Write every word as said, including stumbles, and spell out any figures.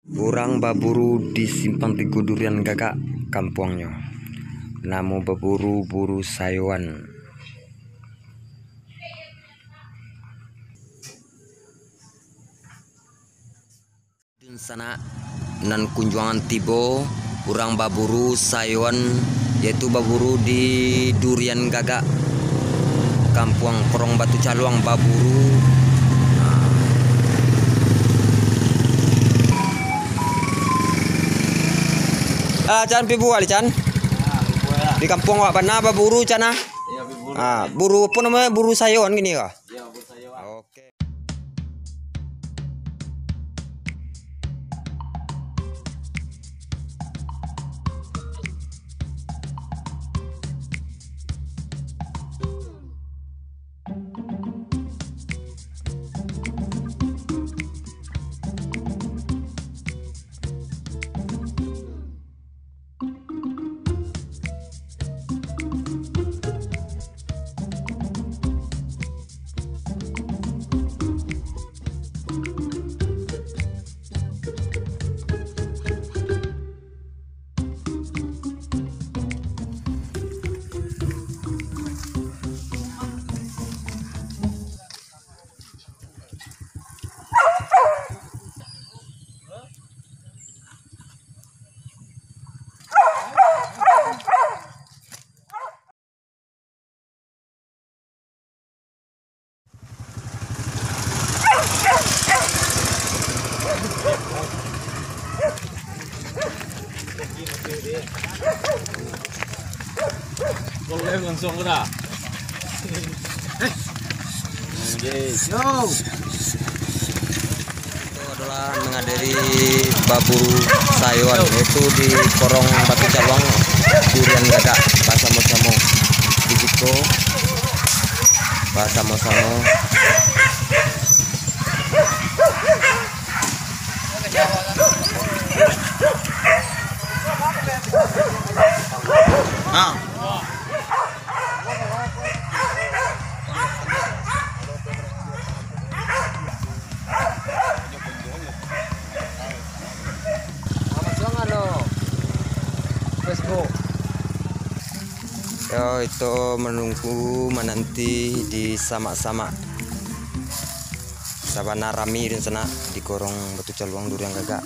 Urang baburu di Simpang Tigo Durian Gagak kampuangnyo. Namo baburu, buru sayoan. Dunsanak nan kunjuangan tibo, urang baburu sayoan, yaitu baburu di Durian Gagak, kampuang Korong Batu Caluang, baburu. Ah, Can, pi buah, Can? Di kampuang awak bana baburu, Can, ah? Ah, buru apo namonyo? Buru sayoan kini ko? Oke. Boleh langsung udah. Yo. Itu adalah menghadiri baburu sayoan, yaitu di Korong Batu Caluang, Durian Gagak, basamo-samo di siko, basamo-samo. Ah. Yo, itu menunggu, menanti di samak-samak sabana rami dunsanak di Korong Batu Caluang Durian Gagak.